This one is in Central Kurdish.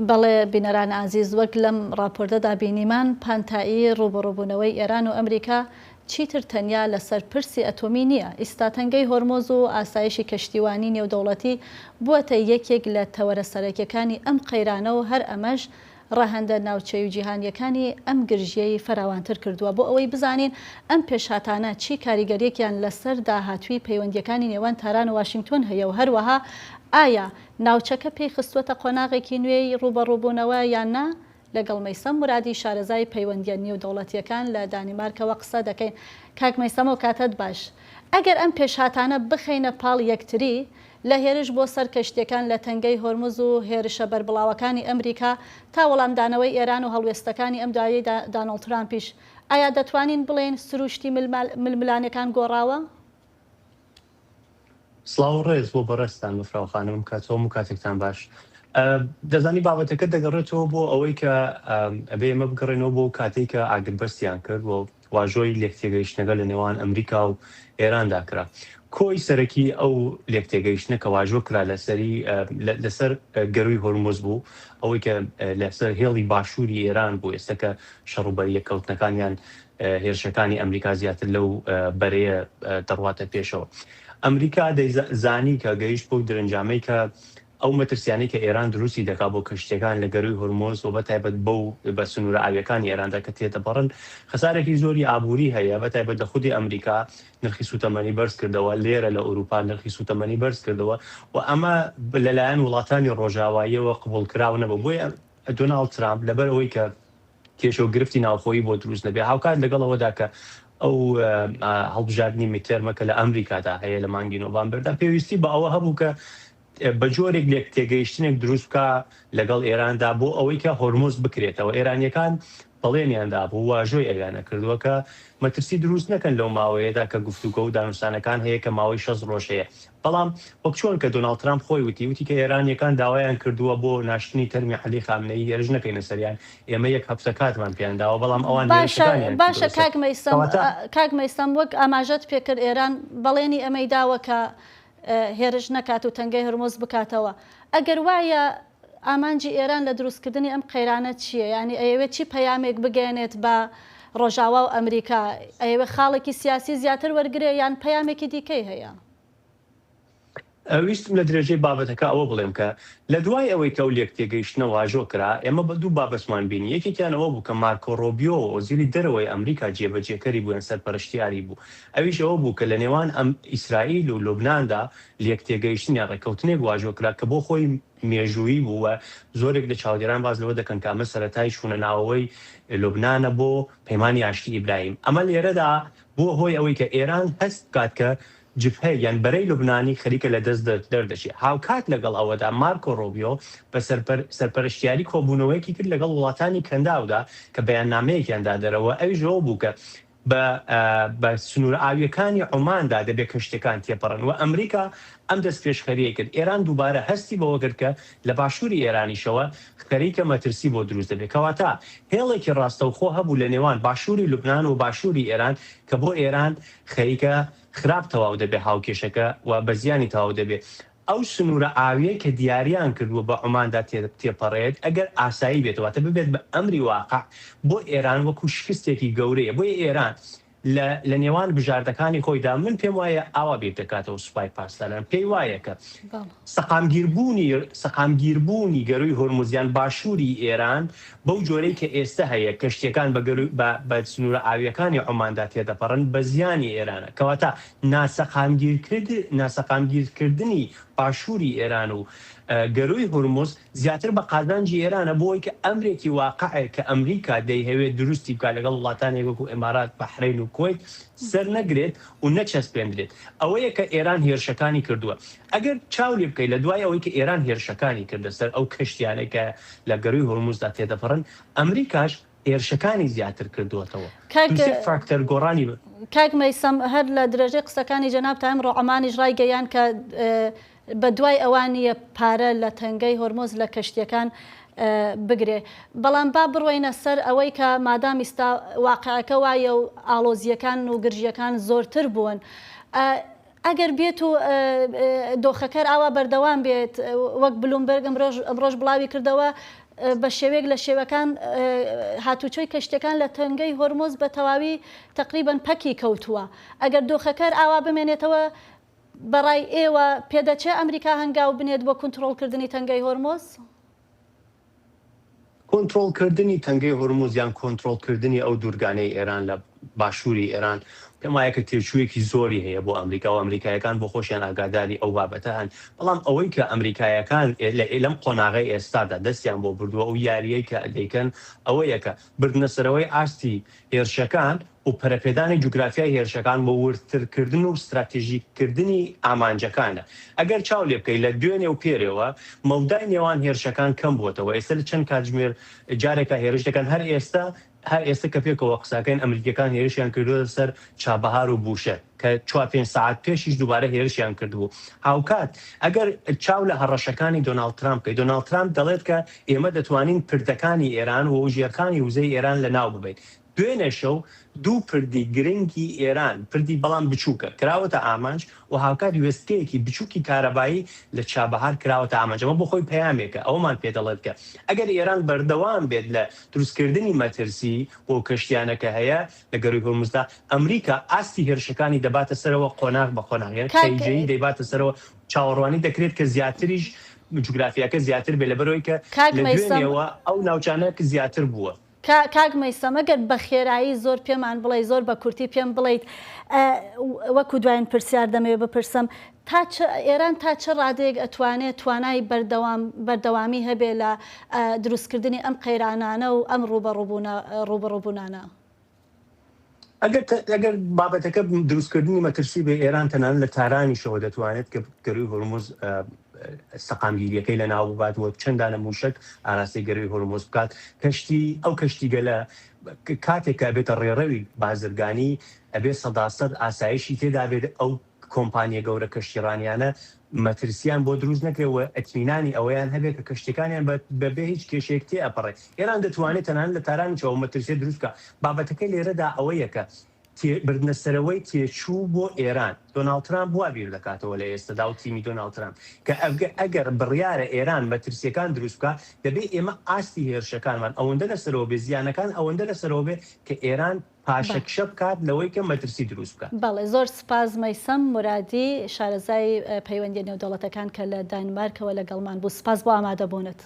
بەڵێ بینەران ئازیز وەک لەم ڕاپۆرتەدا بینیمان پانتایی ڕووبەڕووبوونەوەی ئێران و ئەمریکا چیتر تەنیا لەسەر پرسی ئەتۆمی نییە، ئیستا تەنگەی هۆرمۆز و ئاسایشی کەشتیوانی نێودەوڵەتی بووەتە یەکێک لە تەوەرە سەرەکیەکانی ئەم قەیرانە و هەر ئەمەش ڕەهەندە ناوچەیی و جیهانییەکانی ئەم گرژییەی فراوانتر کردووە. بۆ ئەوەی بزانین ئەم پێشهاتانە چی کاریگەرییەکیان لەسەر داهاتووی پەیوەندییەکانی نێوان تاران و واشینگتۆن هەیە و هەروەها ئایا ناوچەکە پێی خستووەتە قۆناغێکی نوێی ڕووبەڕووبوونەوە یان نا، لەگەڵ مەیسەم مورادی شارەزای پەیوەندییە نیودەوڵەتییەکان لە دانیمارکەوە قسە دەکەین. کاک مەیسەم ئەوکاتەت باش. ئەگەر ئەم پێشهاتانە بخەینە پاڵ یەکتری، لە هێرش بۆ سەر کەشتییەکان لە تەنگەی هۆرمز و هێرشە بەربڵاوەکانی ئەمریکا تا وەڵامدانەوەی ئێران و هەڵوێستەکانی ئەم دوایەی دانۆڵد ترامپیش، ئایا دەتوانین بڵێین سروشتی ململانێکان گۆڕاوە؟ سڵاو و ڕێز بۆ بەڕێزتان بەفراو خانم کاتۆ هەموو کاتێکتان باش. دەزانی بابەتەکە دەگەڕێتەوە بۆ ئەوەی کە ئەبێ ئێمە بگەڕێنەوە بۆ کاتێک کە ئاگربەستیان کرد و واژۆی لێکتێگەیشتنەکە لە نێوان ئەمریکا و ئێراندا کرا. کۆی سەرەکی ئەو لێکتێگەیشتنە کە واژۆ کرا لەسەری لەسەر گەرووی هۆرمز بوو، ئەوەی کە لەسەر هێڵی باشووری ئێران بوو، ئێستا کە شەڕ و بەریەککەوتنەکانیان هێرشەکانی ئەمریکا زیاتر لەو بەرەیە دەڕواتە پێشەوە. ئەمریکا دەیزانی کە گەیشت بەو درەنجامەی کە ئەو مەترسیانەی کە ئێران دروستی دەکات بۆ کەشتیەکان لە گەرووی هورمز و بەتایبەت بەو بە سنوورە ئاویەکانی ئێراندا کە تێدەپەڕن خەسارێکی زۆری ئابووری هەیە بەتایبەت لە خودی ئەمریکا نرخی سووتەمەنی بەرز کردەوە لێرە لە ئەوروپا نرخی سووتەمەنی بەرز کردەوە و ئەمە لەلایەن وڵاتانی ڕۆژاواییەوە قبوڵکراو نەبوو بۆیە دۆناڵد ترامپ لەبەر ئەوەی کە کێشە و گرفتی ناوخۆیی بۆ دروست نەبێ هاوکات لەگەڵ ئەوەدا کە ئەو هەڵبژاردنی midterm ە کە لە ئەمریکادا هەیە لە مانگی نۆڤامبەردا پێویستی بە ئەوە هەبوو کە بە جۆرێک لێک تێگەیشتنێک دروست بکا لەگەڵ ئێراندا بۆ ئەوەی کە هۆرمۆز بکرێتەوە ئێرانیەکان بەڵێنیان دابوو واژۆی ئەویانە کردووە کە مەترسی دروست نەکەن لەو ماوەیەدا کە گفتوگۆ و دانوستانەکان هەیە کە ماوەی 60 ڕۆژ هەیە بەڵام وەک چۆن کە دۆناڵد ترامپ خۆی وتی، وتی کە ئێرانییەکان داوایان کردووە بۆ ناشتنی تەرمی عەلی خامنەیی هێرش نەکەینە سەریان، ئێمە یەک هەفتە کاتمان پێیان داوە، بەڵام ئەوان باشە هێرشەکانیان باشە کردووە سەر. کاک مەیسەم کەواتە. کاک مەیسەم وەک ئاماژەت پێکرد ئێران بەڵێنی ئەمەی داوە کە هێرش نەکات و تەنگەی هورمز بکاتەوە ئەگەر وایە ئامانجی ئێران لە دروستکردنی ئەم قەیرانە چییە؟ یانی ئەیەوێت چی پەیامێک بگەیەنێت بە ڕۆژاوا و ئەمریکا؟ ئەیەوێت خاڵێکی سیاسی زیاتر وەرگرێ یان پەیامێکی دیکەی هەیە؟ ویستم لە درێژەی بابەتەکە ئەوە بڵێم کە لە دوای ئەوەی کە ئەو لێکتێگەیشتنە واژۆ کرا، ئێمە بە دوو بابەتمان بینی، یەکێکیان ئەوە بوو کە مارکۆ ڕۆبیۆ وەزیری دەرەوەی ئەمریکا جێبەجێکەری بوو یان سەرپەرشتیاری بوو، ئەویش ئەوە بوو کە لە نێوان ئیسرائیل و لوبناندا لێکتێگەیشتن یان ڕێککەوتنێک واژۆ کرا کە بۆ خۆی مێژوویی بوو و زۆرێک لە چاودێران باس لەوە دەکەن کە ئەمە سەرەتای چوونە ناوەوەی لوبنانە بۆ پەیمانی ئاشتی ئیبراهیم. ئەمە لێرەدا بووە هۆی ئەوەی کە ئێران هەست بکات کە جبهە یان بەرەی لوبنانی خەریکە لە دەست دەردەچێت. هاوکات لەگەڵ ئەوەدا مارکۆ ڕۆبیۆ بە سەرپەرشتیاری کۆبوونەوەیەکی کرد لەگەڵ وڵاتانی کەنداودا کە بەیاننامەیەکیان دا دەرەوە ئەویش ئەوە بوو کە بە بە سنوورە ئاوییەکانی عوماندا دەبێ کەشتییەکان تێپەڕن و ئەمریکا ئەم دەستپێشخەرییەی کرد. ئێران دووبارە هەستی بەوە کرد کە لە باشووری ئێرانیشەوە خەریکە مەترسی بۆ دروست دەبێ. کەواتە هێڵێکی ڕاستەوخۆ هەبوو لە نێوان باشووری لوبنان و باشووری ئێران کە بۆ ئێران خەریکە خراپ تەواو دەبێ هاوکێشەکە و بە زیانی تەواو دەبێ. ئەو سنوورە ئاوییەی کە دیاریان کردووە بە عوماندا تێپەڕێت، ئەگەر ئاسایی بێت، واتە ببێت بە ئەمری واقع بۆ ئێران وەکوو شکستێکی گەورەیە. بۆیە ئێران لە لە نێوان بژاردەکانی خۆیدا، من پێم وایە ئاوا بیر دەکاتەوە سوپای پاسداران پێی وایە کە سەقامگیربوونی سەقامگیربوونی گەرووی هورمز یان باشووری ئێران بەو جۆرەی کە ئێستە هەیە کەشتییەکان بە گەرووی بە بە سنوورە ئاوییەکانی عوماندا تێدەپەڕن بە زیانی ئێرانە. کەواتە ناسەقامگیرکرد ناسەقامگیرکردنی باشووری ئێران و گەرووی هورمز زیاتر بە قازانجی ئێرانە بۆ ئەوەی کە ئەمرێکی واقعێک کە ئەمریکا دەیهەوێت دروستی بکات لەگەڵ وڵاتانێک وەکو ئیمارات، بەحرەین و کوەیت سەر نەگرێت و نەچەسپێندرێت. ئەوەیە کە ئێران هێرشەکانی کردووە. ئەگەر چاو لێ بکەیت لە دوای ئەوەی کە ئێران هێرشەکانی کردە سەر ئەو کەشتیانەی کە لە گەرووی هورمزدا تێدەپەڕن، ئەمریکاش هێرشەکانی زیاتر کردووەتەوە. کاک دوو سێ فاکتەر گۆڕانی. کاک مەیسەم هەر لە درێژەی قسەکانی جەنابتا ئەمڕۆ عومانیش ڕایگەیاند کە بە دوای ئەوە نییە پارە لە تەنگەی هۆرمۆز لە کەشتییەکان بگرێ. بەڵام با بڕۆینە سەر ئەوەی کە مادام ئیستا واقعەکە وایە و ئاڵۆزییەکان و گرژییەکان زۆرتر بوون، ئەگەر بێت و دۆخەکەر ئاوا بەردەوام بێت، وەک بلومبێرگ ئەمڕۆش بڵاوی کردەوە، بە شێوەیەک لە شێوەکان هاتوچۆی کەشتیەکان لە تەنگەی هۆرمۆز بە تەواوی تەقریبەن پەکی کەوتووە. ئەگەر دۆخەکە هەر ئاوا بمێنێتەوە بە ڕای ئێوە پێدەچێ ئەمریکا هەنگاو بنێت بۆ کونتڕۆڵکردنی تەنگەی هۆرمۆز؟ کۆنترۆڵکردنی تەنگەی هورمز یان کۆنترۆڵکردنی ئەو دوورگانەی ئێران لە باشووری ئێران پێم وایە کە تێچوویەکی زۆری هەیە بۆ ئەمریکا و ئەمریکایەکان بۆ خۆشیان ئاگاداری ئەو بابەتە هەن بەڵام ئەوەی کە ئەمریکایەکان لەم قۆناغەی ئێستادا دەستیان بۆ بردووە ئەو یارییەی کە دەیکەن ئەوەیە کە بردنەسەرەوەی ئاستی هێرشەکان و پەرەپێدانی جوگرافیای هێرشەکان بۆ وردترکردن و ستراتیژیککردنی ئامانجەکانە. ئەگەر چاو لێ بکەی لە دوێنێ و پێرێوە مەودای نێوان هێرشەکان کەم بووەتەوە، ئێستا لە چەند کاتژمێر جارێکا هێرش دەکەن، هەر ئێستا هەر ئێستا کە پێکەوە قسەکەین ئەمریکیەکان هێرشیان کردووەتە سەر چابەهار و بوشەر کە چوار پێنج سەعات پێشیش دووبارە هێرشیان کردبوو. هاوکات ئەگەر چاو لە هەڕەشەکانی دۆناڵد ترامپ بکەی، دۆناڵد ترامپ دەڵێت کە ئێمە دەتوانین پردەکانی ئێران و ژێرخانی وزەی ئێران لەناو ببەین. دوێنێ شەو دوو پردی گرنگی ئێران، پردی بەڵام بچووکە، کراوەتە ئامانج و هاوکات وێستگەیەکی بچووکی کارەبایی لە چابەهار کراوەتە ئامانج. ئەمە بۆ خۆی پەیامێکە، ئەوەمان پێ دەڵێت کە ئەگەر ئێران بەردەوام بێت لە دروستکردنی مەترسی بۆ کەشتیانە کە هەیە لە گەرووی هورمزدا، ئەمریکا ئاستی هێرشەکانی دەباتە سەرەوە قۆناغ بە قۆناغ، یان کاک. کەیجەیی دەیباتە سەرەوە، چاوەڕوانی دەکرێت کە زیاتریش جوگرافیاکە زیاتر بێت، لەبەرئەوەی کە کاک لە مەیسەم. دوێنێوە ئەو ناوچانە زیاتر بووە. کاک مەیسەم ئەگەر بە خێرایی زۆر پێمان بڵێی زۆر بە کورتی پێم بڵێیت وەکو دواین پرسیار دەمەوێت بپرسم تا چ ئێران تا چ ڕادەیەک ئەتوانێت توانای بەردەوام بەردەوامی هەبێ لە دروستکردنی ئەم قەیرانانە و ئەم ڕووبەڕووبوونە ڕووبەڕووبوونانە؟ ئەگەر ئەگەر بابەتەکە دروستکردنی مەترسی بێ ئێران تەنانەت لە تارانیشەوە دەتوانێت کە گەرووی هورمز سەقامگیریەکەی لەناو ببات و چەند دانە مووشەک ئاراستەی گەرووی هورمز بکات کەشتی ئەو کەشتیگەلە کاتێک کە ئەبێتە ڕێڕەوی بازرگانی ئەبێ سەداسەد ئاسایشی تێدا بێت ئەو کۆمپانیە گەورە کەشتیڕانیانە مەترسیان بۆ دروست نەکرێت و ئیتمینانی ئەوەیان هەبێت کە کەشتیەکانیان بە بێ هیچ کێشەیەک تێئەپەڕێ. ئێران دەتوانێت تەنانەت لە تارانیشەوە ئەو مەترسیە دروست بکات. بابەتەکە لێرەدا ئەوەیە کە تێ بردنە سەرەوەی تێچوو بۆ ئێران، دۆناڵد ترامپ وا بیر دەکاتەوە لە ئێستەدا و تیمی دۆناڵد ترامپ کە ئەگەر بڕیارە ئێران مەترسیەکان دروست بکات دەبێ ئێمە ئاستی هێرشەکانمان ئەوەندە لەسەرەوە بێ زیانەکان ئەوەندە لەسەرەوە بێ کە ئێران پاشەکشە بکات لەوەی کە مەترسی دروست بکات. بەڵێ زۆر سوپاس مەیسەم مورادی شارەزای پەیوەندیە نێودەوڵەتەکان کە لە دانمارکەوە لەگەڵمان بوو سوپاس بۆ ئامادەبوونت.